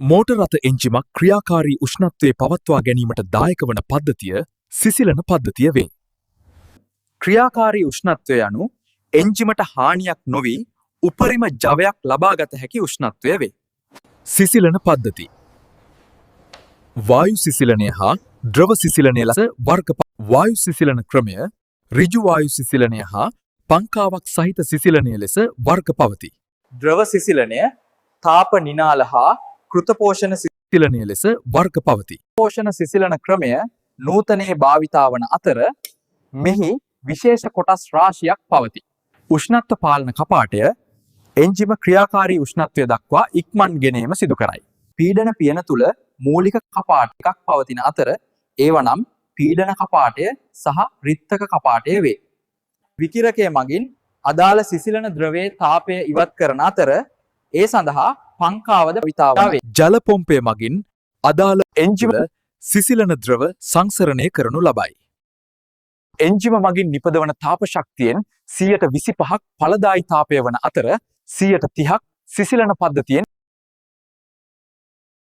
Motor රථ එන්ජිමක් ක්‍රියාකාරී උෂ්ණත්වය පවත්වා ගැනීමට දායක වන පද්ධතිය සිසිලන පද්ධතිය වේ. ක්‍රියාකාරී උෂ්ණත්වය යනු එන්ජිමට හානියක් නොවී උපරිම ජවයක් ලබාගත හැකි උෂ්ණත්වය වේ. සිසිලන පද්ධති වායු සිසිලනය හා ද්‍රව සිසිලනය ලෙස වර්ග. වායු සිසිලන ක්‍රමය ඍජු වායු සිසිලනය හා පංකාවක් සහිත සිසිලනය ලෙස වර්ග පවතී. ද්‍රව සිසිලනය තාප නිනාල හා කෘතපෝෂණ සිසිලනය ලෙස වර්ග පවතී. පෝෂණ සිසිලන ක්‍රමය නූතනයේ භාවිතා වන අතර මෙහි විශේෂ කොටස් රාශියක් පවතී. උෂ්ණත්ව පාලන කපාටය එන්ජිම ක්‍රියාකාරී උෂ්ණත්වය දක්වා ඉක්මන් ගෙනීම සිදු කරයි. පීඩන පියන තුල මූලික කපාට එකක් පවතින අතර ඒව නම් පීඩන කපාටය සහ රිත්තක කපාටය වේ. විකිරකය මගින් අදාළ සිසිලන ද්‍රවයේ තාපය ඉවත් කරන අතර ඒ සඳහා පංකාවද භාවිතා වේ. ජල පොම්පය මගින් අදාළ එන්ජිම සිසිලන ද්‍රව සංසරණය කරනු ලබයි. එන්ජිම මගින් නිපදවන තාප ශක්තියෙන් 25%ක් ඵලදායී තාපය වන අතර 30%ක් සිසිලන පද්ධතියෙන්